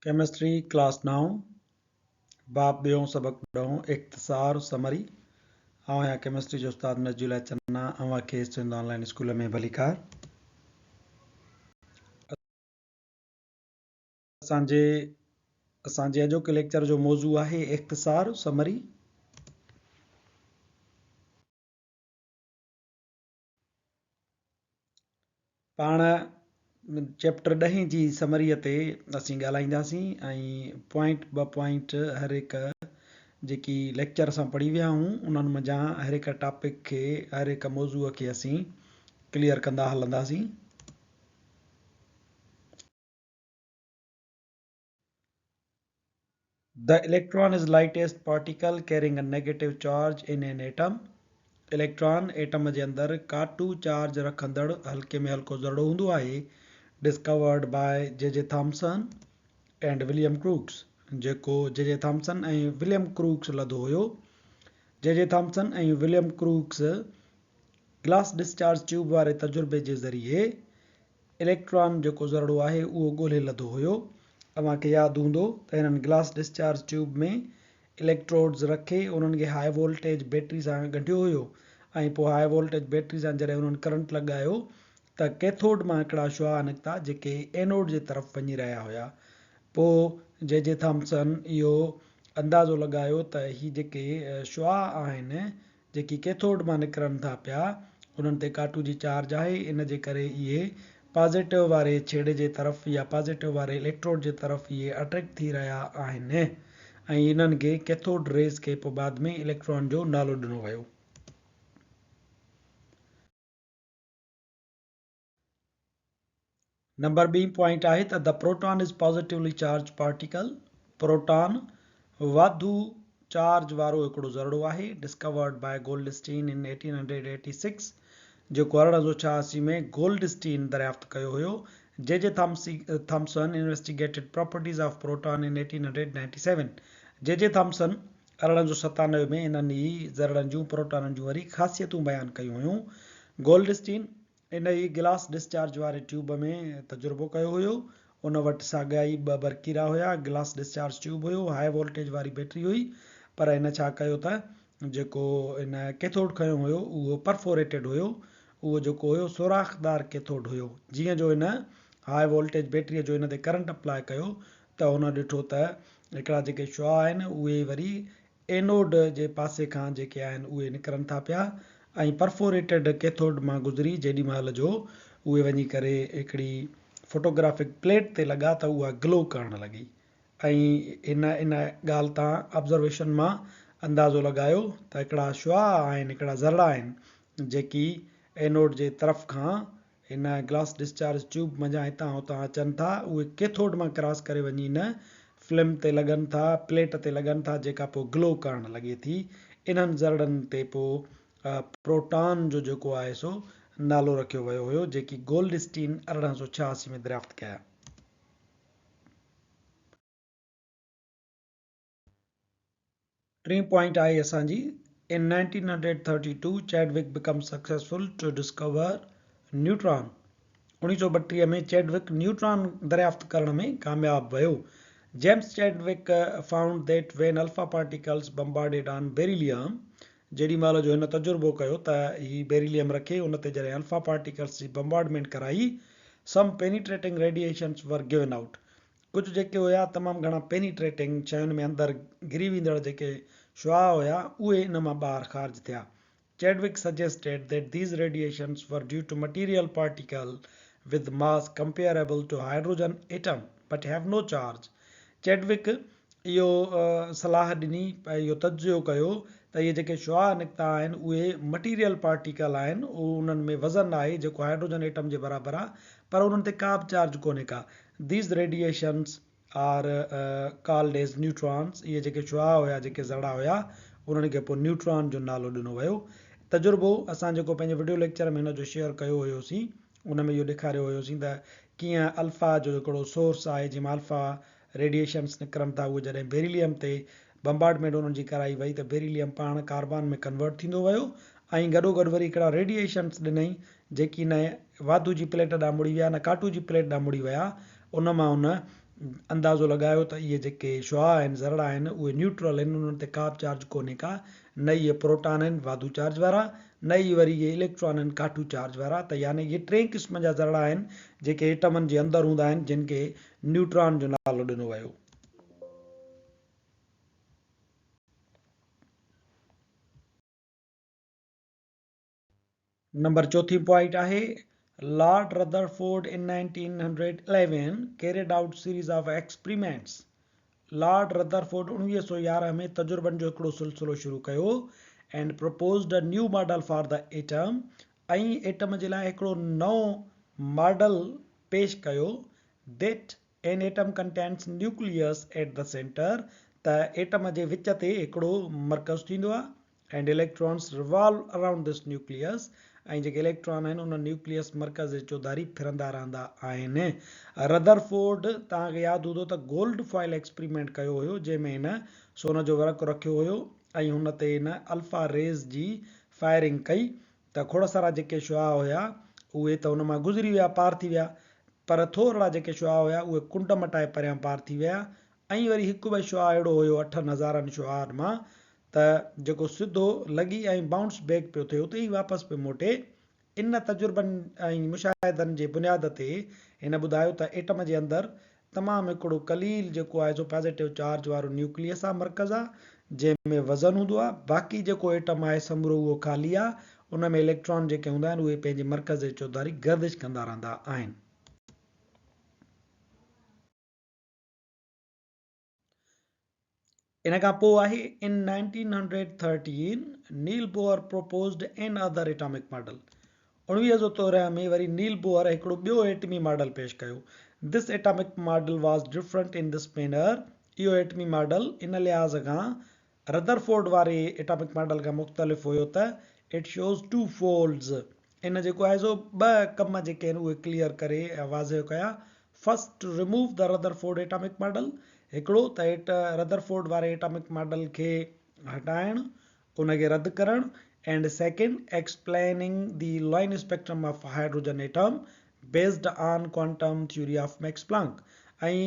Chemistry class نائون، باب ٻيون سبق ڏهون، اختصار، Summary، آئون آهيان ڪيمسٽري جو استاد نجي الله چنا، اوهان کي سنڌ آن لائين اسڪول ۾ ڀليڪار. اسان جي اسان جي اڄوڪي ليڪچر جو موضوع آهي اختصار، Summary. پاڻ چيپٽر ڏهين جي سمريء تي اسين ڳالهائينداسين ۽ پوائنٽ ٻه پوائنٽ هر هڪ جيڪي ليڪچر اسان پڙهي ويا آهيون انهن منجهان هر هڪ ٽاپڪ کي هر هڪ موضوع کي اسين ڪليئر ڪندا هلنداسين. The electron is lightest particle carrying a negative charge in an atom. Electron atom جي اندر ڪاٽو چارج رکندڙ هلڪي ۾ هلڪو ذرڙو هوندو آهي. Discovered by J J Thomson and William Crookes جيڪو جي جي ٿامسن ۽ وليم ڪروڪس لڌو هيو. J J Thomson ۽ William Crookes glass discharge tube واري تجربي جي ذريعي اليڪٽران جيڪو ذرڙو آهي اهو ڳولهي لڌو هيو. اوهان کي ياد هوندو ته هنن گلاس ڊسچارج ٽيوب ۾ اليڪٽروڊز رکي انهن کي هاء وولٽيج بيٽري سان ڳنڍيو هيو ۽ پوء هاء وولٽيج بيٽري سان جڏهن انهن ڪرنٽ لڳايو ته ڪيٿوڊ مان هڪڙا شعاع نڪتا جيڪي اينوڊ جي طرف وڃي رهيا هيا. پوء جي جي ٿامسن اهو اندازو لڳايو ته هي جيڪي شعاع آهن جيڪي ڪيٿوڊ مان نڪرن ٿا پيا انهن تي ڪاٽو جي چارج آهي ان جي ڪري اهي پازيٽو واري ڇيڙي جي طرف يا پازيٽو واري اليڪٽروڊ جي طرف اهي اٽريڪٽ ٿي رهيا آهن ۽ انهن کي ڪيٿوڊ ريز کي پوء بعد ۾ اليڪٽران جو نالو ڏنو ويو. نمبر ٻي پوائنٽ آهي ته The proton is positively charged particle proton واڌو چارج وارو هڪڙو ذرڙو آهي Discovered by Goldstein in 1886 جيڪو 1886 ۾ گولڊسٽين دريافت ڪيو هيو J J Thomson investigated properties of proton in 1897 J J Thomson 1897 ۾ انهن ئي ذرڙن جون پروٽانن جون وري خاصيتون بيان ڪيون هيون گولڊسٽين انهيء گلاس ڊسچارج واري ٽيوب ۾ تجربو ڪيو هيو. ان وٽ ساڳيا ئي ٻه برقيرا هيا، گلاس ڊسچارج ٽيوب هيو، هاء وولٽيج واري بيٽري هئي، پر هن ڇا ڪيو ته جيڪو هن ڪيٿوڊ کنيو هيو اهو پرفوريٽيڊ هيو، اهو جيڪو هيو سوراخدار ڪيٿوڊ هيو. جيئن جو هن هاء وولٽيج بيٽريء جو ان تي ڪرنٽ اپلاء ڪيو ته هن ڏٺو ته هڪڙا جيڪي شعاع آهن اهي وري اينوڊ جي پاسي کان جيڪي آهن اهي نڪرن ٿا پيا ۽ پرفوريٽيڊ ڪيٿوڊ مان گذري جيڏي مهل جو اهي وڃي ڪري هڪڙي فوٽوگرافڪ پليٽ تي لڳا ته اها گلو ڪرڻ لڳي ۽ هن ان ڳالهه تان آبزرويشن مان اندازو لڳايو ته هڪڙا شعاع آهن هڪڙا ذرڙا آهن جيڪي اينوڊ جي طرف کان هن گلاس ڊسچارج ٽيوب منجهان هتان هتان اچن ٿا، اهي ڪيٿوڊ مان ڪراس ڪري وڃي هن فلم تي لڳن ٿا، پليٽ تي لڳن ٿا، جيڪا پوء گلو ڪرڻ لڳي ٿي. انهن ذرڙن تي پوء پروٽان جو جيڪو آهي سو نالو رکيو ويو هيو، جيڪي گولڊسٽين 1886 ۾ دريافت ڪيا. ٽين پوائنٽ آهي اسان جي In 1932 Chadwick became successful to discover neutron 1932 ۾ Chadwick neutron دريافت ڪرڻ ۾ ڪامياب ويو James Chadwick found that when alpha particles bombarded on beryllium جيڏي مهل جو هن تجربو ڪيو ته هي بيريليم رکي ان تي جڏهن الفا پارٽيڪلز جي بمبارڊمينٽ ڪرائي some penetrating radiations were given out ڪجهه جيڪي هيا تمام گهڻا پينيٽريٽنگ شين ۾ اندر گهري ويندڙ جيڪي شعاع هيا اهي ان مان ٻاهر خارج ٿيا. Chadwick suggested that these radiations were due to material particle with mass comparable to hydrogen atom but have no charge. Chadwick اهو صلاح ڏني اهو تجزيو ڪيو ته اهي جيڪي شعاع نڪتا آهن اهي مٽيريل پارٽيڪل آهن انهن ۾ وزن آهي جيڪو هائيڊروجن ايٽم جي برابر آهي پر انهن تي ڪا به چارج ڪونهي ڪا These radiations are called as neutrons اهي جيڪي شعاع هيا جيڪي ذرڙا هيا انهن کي پوء نيوٽران جو نالو ڏنو ويو. تجربو اسان جيڪو پنهنجي وڊيو ليڪچر ۾ هن جو شيئر ڪيو هيوسين ان ۾ اهو ڏيکاريو هيوسين ته ڪيئن الفا جو هڪڙو سورس آهي جنهن مان الفا ريڊيئيشنس نڪرن ٿا اهي جڏهن بيريليم تي بمبارڊمينٽ انهن جي ڪرائي وئي ته بيريليم پاڻ ڪاربان ۾ ڪنورٽ ٿيندو ويو ۽ گڏوگڏ وري هڪڙا ريڊيئيشنس ڏنائين جيڪي نه واڌو جي پليٽ ڏانهن مڙي ويا نه ڪاٽو جي پليٽ ڏانهن مڙي ويا، ان مان هن اندازو لڳايو ته اهي جيڪي شعاع آهن، ذرڙا آهن، اهي نيوٽرل آهن، انهن تي ڪا به چارج ڪونهي ڪا، نه اهي پروٽان آهن واڌو چارج وارا، نه ئي وري اهي اليڪٽران آهن ڪاٺو چارج وارا ته يعني اهي ٽئين قسم جا ذرڙا آهن جيڪي ايٽمن جي اندر هوندا آهن جن کي نيوٽران جو نالو ڏنو ويو. نمبر چوٿين پوائنٽ آهي Lord Rutherford in 1911 carried out series of experiments Lord Rutherford 1911 ۾ تجربن جو هڪڙو سلسلو شروع ڪيو and proposed a new model for the atom ۽ atom جي لاء هڪڙو نئون ماڊل پيش ڪيو that an atom contains nucleus at the centre ته ايٽم جي وچ تي هڪڙو مرڪز ٿيندو آهي and electrons revolve around this nucleus ۽ جيڪي اليڪٽران آهن ان نيوڪليس مرڪز جي چوڌاري ڦرندا رهندا آهن. ردرفورڊ توهان کي ياد هوندو ته گولڊ فوائل ايڪسپريمينٽ ڪيو هيو جنهن ۾ هن سون جو ورق رکيو هيو ۽ هن تي هن الفا ريز جي فائرنگ ڪئي ته کوڙ سارا جيڪي شعاع هيا اهي ته ان مان گذري ويا پار ٿي ويا پر ٿورڙا جيڪي شعاع هيا اهي ڪنڊ مٽائي پريان پار ٿي ويا ۽ وري هڪ ٻه شعاع اهڙو هيو اٺن هزارن شعاعن مان ته جيڪو سڌو لڳي ۽ بائونس بيڪ پيو ٿئي اتي ئي واپس پيو موٽي. ان تجربن ۽ مشاهدن جي بنياد تي هن ٻڌايو ته ايٽم جي اندر تمام هڪڙو قليل جيڪو آهي سو پازيٽو چارج وارو نيوڪليس آهي مرڪز آهي جنهن ۾ وزن هوندو آهي باقي جيڪو ايٽم آهي سمورو اهو خالي آهي ان ۾ اليڪٽران جيڪي هوندا آهن اهي پنهنجي مرڪز جي چوڌاري گردش ڪندا رهندا آهن. ان کان پوء آهي In 1913 Niels Bohr proposed another atomic model 1913 ۾ وري نيل بوهر هڪڙو ٻيو ايٽمي ماڊل پيش ڪيو This atomic model was different in this manner اهو ايٽمي ماڊل ان لحاظ کان ردرفورڊ واري ايٽامڪ ماڊل کان مختلف هيو ته It shows two folds ان جيڪو آهي سو ٻه ڪم جيڪي آهن اهي ڪليئر ڪري يا واضح ڪيا First to remove the Rutherford atomic model هڪڙو ته ايٽ ردرفورڊ واري ايٽامڪ ماڊل کي هٽائڻ ان کي رد ڪرڻ and second explaining the line spectrum of hydrogen atom based on quantum theory of Max Planck ۽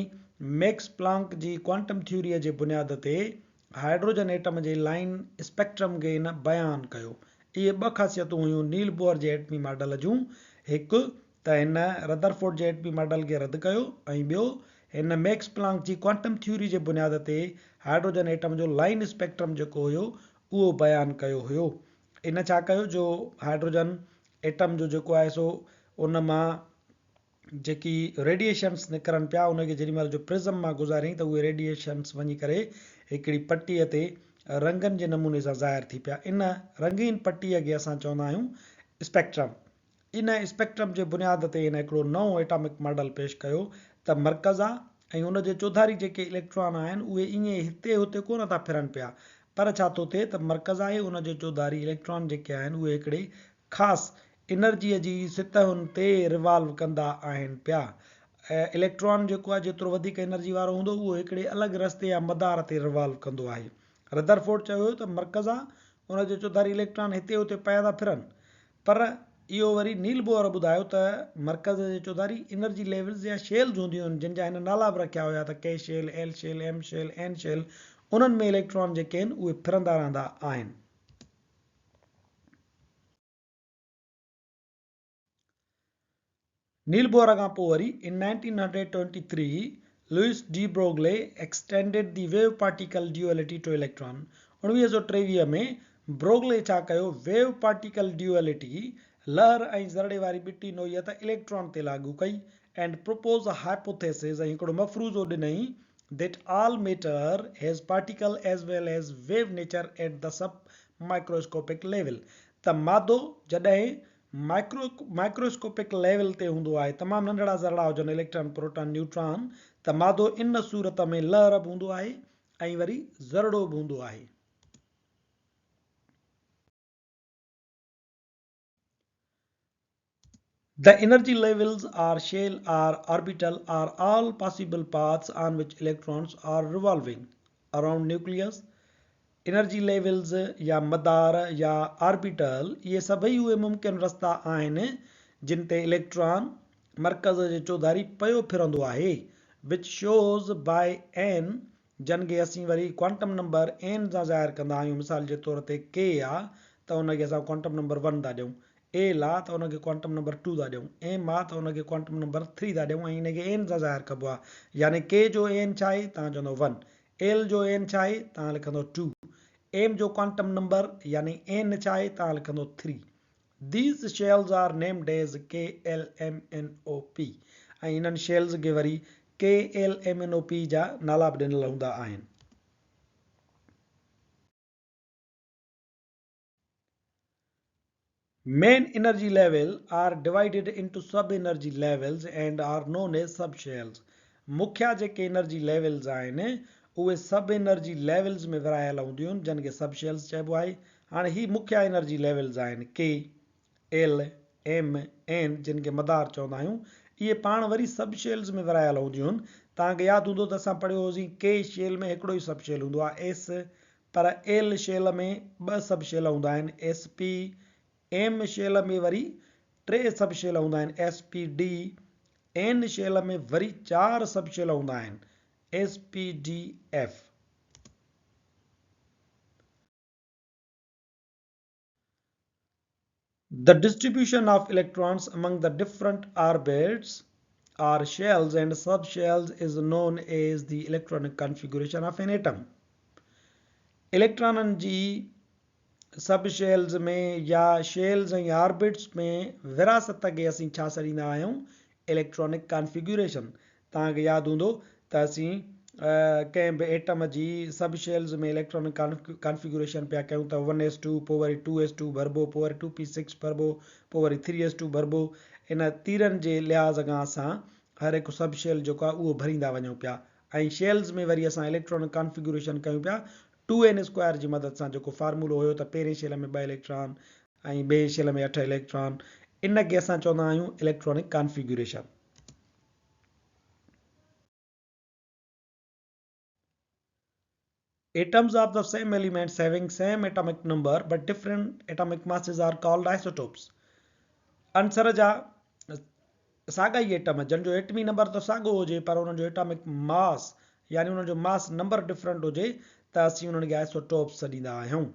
Max Planck جي ڪوانٽم ٿيوريء جي بنياد تي هائيڊروجن ايٽم جي لائن اسپيڪٽرم کي هن بيان ڪيو. اهي ٻه خاصيتون هيون نيل بوهر جي ايٽمي ماڊل جون، هڪ ته هن ردرفورڊ جي ايٽمي ماڊل کي رد ڪيو ۽ ٻيو هن ميڪس پلانڪ جي ڪوانٽم ٿيوري جي بنياد تي هائيڊروجن ايٽم جو لائن اسپيڪٽرم جيڪو هيو اهو بيان ڪيو هيو. ان ڇا ڪيو جو هائيڊروجن ايٽم جو جيڪو آهي سو ان مان جيڪي ريڊيئيشنس نڪرن پيا ان کي جيڏي مهل جو پرزم مان گذاريائين ته اهي ريڊيئيشنس وڃي ڪري هڪڙي پٽيء تي رنگن جي نموني سان ظاهر ٿي پيا. ان رنگين پٽيء کي اسان چوندا آهيون اسپيڪٽرم. ان اسپيڪٽرم جي بنياد تي هن هڪڙو نئون ايٽامڪ ماڊل پيش ڪيو ته مرڪز آ ۽ ان جي چوڌاري جيڪي اليڪٽران آهن اهي ائين هتي هتي ڪونه ٿا ڦرن پيا پر ڇا ٿو ٿئي ته مرڪز آهي ان جي چوڌاري اليڪٽران جيڪي آهن اهي هڪڙي خاص انرجيء جي سطحن تي ريوالو ڪندا آهن پيا. اليڪٽران جيڪو آهي جيترو وڌيڪ انرجي وارو هوندو اهو هڪڙي الڳ رستي يا مدار تي ريوالو ڪندو آهي. ردرفورڊ چيو هيو ته مرڪز آ ان جي چوڌاري اليڪٽران هتي هتي پيا ٿا ڦرن پر اهو وري نيل بوهر ٻڌايو ته مرڪز جي چوڌاري انرجي ليولز يا شيلز هونديون آهن جن جا هن نالا به رکيا هيا ته K shell, L shell, M shell, N shell انهن ۾ اليڪٽران جيڪي آهن اهي ڦرندا رهندا آهن. نيل بوهر کان پوء وري in 1923 Louis de Broglie extended the wave particle duality to electron 1923 ۾ Broglie ڇا ڪيو ويو پارٽيڪل ڊيوئلٽي لهر ۽ ذرڙي واري ٻٽي نوعيت اليڪٽران تي لاڳو ڪئي and propose a hypothesis ۽ هڪڙو مفروضو ڏنائين that all matter has particle as well as wave nature at the sub microscopic level ته مادو جڏهن مائڪرو مائڪروسڪوپڪ ليول تي هوندو آهي تمام ننڍڙا ذرڙا هجن اليڪٽران پروٽان نيوٽران ته مادو ان صورت ۾ لهر به هوندو آهي ۽ وري ذرڙو به هوندو آهي. The energy levels or shell or orbital are all possible paths on which electrons are revolving around nucleus. Energy levels يا مدار يا آربيٽل اهي سڀئي اهي ممڪن رستا آهن جن تي اليڪٽران مرڪز جي چوڌاري پيو ڦرندو آهي. Which shows by N جن کي اسين وري ڪوانٽم نمبر اين سان ظاهر ڪندا آهيون مثال جي طور تي ڪي آ ته ان کي اسان ڪوانٽم نمبر ون ٿا ڏيون، ايل آ ته ان کي ڪوانٽم نمبر ٽو ٿا ڏيون، ايم آ ته ان کي ڪوانٽم نمبر ٿري ٿا ڏيون ۽ ان کي اين سان ظاهر ڪبو آ يعني ڪي جو اين ڇا آهي توهان چوندو ون، ايل جو اين ڇا آهي توهان لکندو ٽو، ايم جو ڪوانٽم نمبر يعني اين ڇا آهي توهان لکندو three. These shells are named as K L M N O P ۽ انهن شيلز کي وري K L M N O P جا نالا به ڏنل هوندا آهن. Main energy level are divided into sub energy levels and are known as sub shells مکيا جيڪي انرجي ليولز آهن اهي سب انرجي ليولز ۾ ورهايل هونديون آهن جن کي سب شيلز چئبو آهي. هاڻي هي مکيا انرجي ليولز آهن ڪي، ايل، ايم، اين جن کي مدار چوندا آهيون اهي پاڻ وري سب شيلز ۾ ورهايل هونديون آهن. توهان کي ياد هوندو ته اسان پڙهيو هوسين ڪي شيل ۾ هڪڙو ئي سب شيل هوندو آهي ايس پر ايل شيل ۾ ٻه سب شيل هوندا آهن ايس پي، ايم شيل ۾ وري ٽي سب شيل هوندا آهن S P D, N shell ۾ وري چار سب شيل هوندا آهن S P D F. The distribution of electrons among the different orbits or shells and subshells is known as the electronic configuration of an atom. اليڪٽرانن جي sub shells ۾ يا shells ۽ orbits ۾ ورهاست کي اسين ڇا سڏيندا آهيون؟ Electronic configuration. توهان کي ياد هوندو ته اسين ڪنهن به ايٽم جي سب شيلز ۾ اليڪٽرانڪ ڪانفيگيوريشن پيا ڪيون ته ون ايس ٽو پوء وري ٽو ايس ٽو ڀربو پوء وري ٽو پي سڪس ڀربو پوء وري ٿري ايس ٽو ڀربو ان تيرن جي لحاظ کان اسان هر هڪ سب شيل جيڪو آهي اهو ڀريندا وڃون پيا ۽ شيلز ۾ وري اسان اليڪٽرانڪ ڪانفيگيوريشن ڪيون پيا ٽو اين اسڪوائر جي مدد سان جيڪو فارمولو هيو ته پهرين شيل ۾ ٻه اليڪٽران ۽ ٻئي شيل ۾ اٺ اليڪٽران ان کي اسان چوندا آهيون electronic configuration. Atoms of the same elements having same atomic number but different atomic masses are called isotopes. عنصر جا ساڳا ئي ايٽم جن جو ايٽمي نمبر ته ساڳو هجي پر انهن جو ايٽامڪ ماس يعني انهن جو ماس نمبر ڊفرنٽ هجي ته اسين انهن کي آئسوٽوپس سڏيندا آهيون.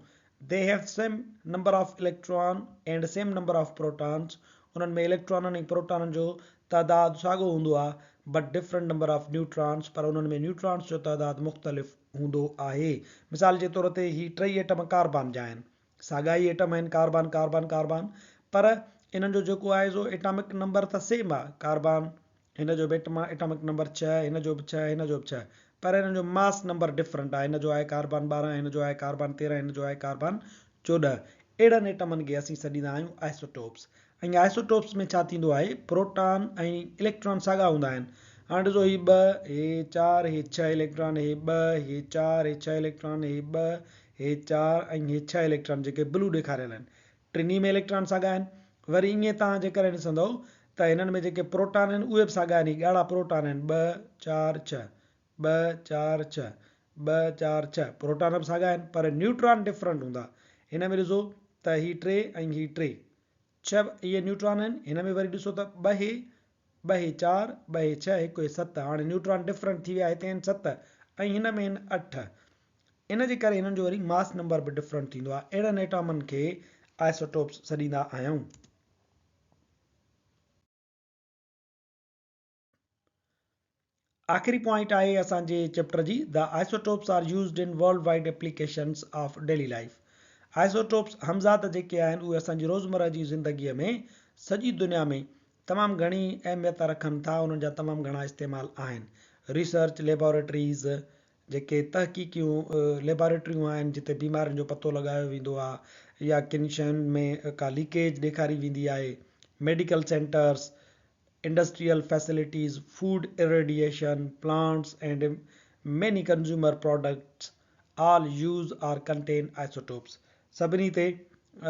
They have same number of electron and same number of protons انهن ۾ اليڪٽرانن ۽ پروٽانن جو تعداد ساڳو هوندو آهي but different number of neutrons پر انهن ۾ نيوٽرانس جو تعداد مختلف هوندو آهي. مثال جي طور تي هي ٽئي ايٽم ڪاربان جا آهن. ساڳا ئي ايٽم آهن ڪاربان ڪاربان ڪاربان پر انهن جو جيڪو آهي سو ايٽامڪ نمبر ته سيم آهي ڪاربان هن جو به ايٽامڪ نمبر 6 هن جو به 6 هن جو به 6 پر انهن جو ماس نمبر ڊفرنٽ آهي هن جو آهي ڪاربان 12 هن جو آهي ڪاربان 13 هن جو آهي ڪاربان 14 اهڙن ايٽمن کي اسين سڏيندا آهيون آئسوٽوپس ۽ آئسوٽوپس ۾ ڇا ٿيندو آهي پروٽان ۽ اليڪٽران ساڳا هوندا آهن هاڻي ڏسو هي ٻه هي چار هي ڇهه اليڪٽران هي ٻه هي چار هي ڇهه اليڪٽران هي ٻه هي چار ۽ هي ڇهه اليڪٽران جيڪي بلو ڏيکاريل آهن ٽنهي ۾ اليڪٽران ساڳا آهن وري ائين توهان جيڪڏهن ڏسندؤ ته هنن ۾ جيڪي پروٽان آهن اهي به ساڳا آهن هي ڳاڙها پروٽان آهن ٻه چار ڇهه ٻه چار ڇهه ٻه چار ڇهه پروٽان به ساڳا آهن پر نيوٽران ڊفرنٽ هوندا هن ۾ ڏسو ته هي ٽي ۽ هي ٽي ڇهه اهي نيوٽران آهن، هن ۾ وري ڏسو ته ٻه هي، ٻه هي چار، ٻه هي ڇهه، هڪ هي ست، هاڻي نيوٽران ڊفرنٽ ٿي ويا، هتي آهن ست ۽ هن ۾ آهن اٺ. ان جي ڪري هنن جو وري ماس نمبر به ڊفرنٽ ٿيندو آهي. اهڙن ايٽامن کي آئسوٽوپس سڏيندا آهيون. آخري پوائنٽ آهي اسان جي چيپٽر جي The isotopes are used in world wide applications of daily life isotopes همزاد جيڪي آهن اهي اسان جي روزمره جي زندگي ۾ سڄي دنيا ۾ تمام گهڻي اهميت رکن ٿا انهن جا تمام گهڻا استعمال آهن ريسرچ ليبارٽريز جيڪي تحقيقيون ليبارٽريون آهن جتي بيمارين جو پتو لڳايو ويندو آهي يا ڪن شين ۾ ڪا ليڪيج ڏيکاري ويندي آهي medical centres industrial facilities, food irradiation plants and many consumer products all use or contain isotopes سڀني تي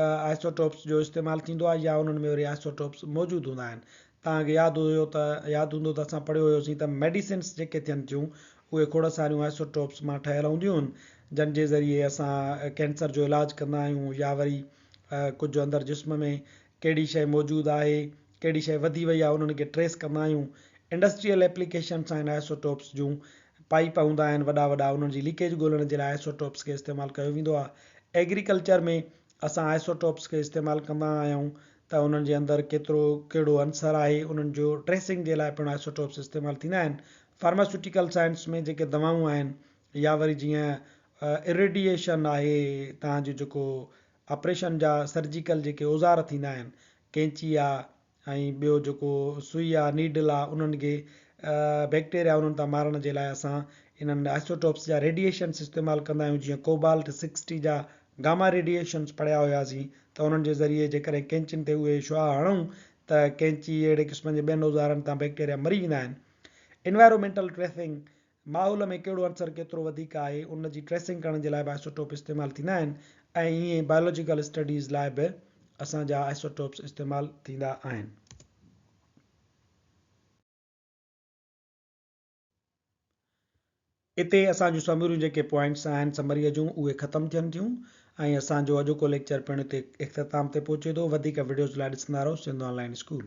آئسوٽوپس جو استعمال ٿيندو آهي يا انهن ۾ وري آئسوٽوپس موجود هوندا آهن توهان کي ياد هيو ته ياد هوندو ته اسان پڙهيو هيوسين ته ميڊيسنس جيڪي ٿين ٿيون اهي کوڙ ساريون آئسوٽوپس مان ٺهيل هونديون آهن جن جي ذريعي اسان ڪينسر جو علاج ڪندا آهيون يا وري ڪجهه اندر جسم ۾ ڪهڙي شيء موجود آهي ڪهڙي شيء وڌي وئي آهي انهن کي ٽريس ڪندا آهيون انڊسٽريل ايپليڪيشنس آهن آئسوٽوپس جون، پائيپ هوندا آهن وڏا وڏا انهن جي ليڪيج ڳولڻ جي لاء آئسوٽوپس کي استعمال ڪيو ويندو آهي. ايگريڪلچر ۾ اسان آئسوٽوپس کي استعمال ڪندا آهيون ته انهن جي اندر ڪيترو ڪهڙو عنصر آهي انهن جو ٽريسنگ جي لاء پڻ آئسوٽوپس استعمال ٿيندا آهن. فارماسيوٽيڪل سائنس ۾ جيڪي دوائون آهن يا وري جيئن اريڊيئيشن آهي توهان جو جيڪو آپريشن جا سرجيڪل جيڪي اوزار ٿيندا آهن ڪينچي آ ۽ ٻيو جيڪو سئي آ نيڊل آ انهن کي بيڪٽيريا انهن تان مارڻ جي لاء اسان انهن آئسوٽوپس جا ريڊيئيشنس استعمال ڪندا آهيون جيئن ڪوبالٽ سڪسٽي جا گاما ريڊيئيشنس پڙهيا هياسين ته انهن جي ذريعي جيڪڏهن ڪينچين تي اهي شعاع هڻون ته ڪينچي اهڙي قسم جي ٻين اوزارن تان بيڪٽيريا مري ويندا آهن. انوائرومينٽل ٽريسنگ ماحول ۾ ڪهڙو عنصر ڪيترو وڌيڪ آهي ان جي ٽريسنگ ڪرڻ جي لاء به آئسوٽوپ استعمال ٿيندا آهن ۽ ائين بائيولوجيڪل اسٽڊيز لاء به اسان جا آئسوٽوپس استعمال ٿيندا آهن. اتي اسان جون سموريون جيڪي پوائنٽس آهن سمريء جون اهي ختم ٿين ٿيون ۽ اسان جو اڄوڪو ليڪچر پڻ اتي اختتام تي پهچي ٿو. وڌيڪ وڊيوز لاء ڏسندا رهو سنڌ آن لائين اسڪول.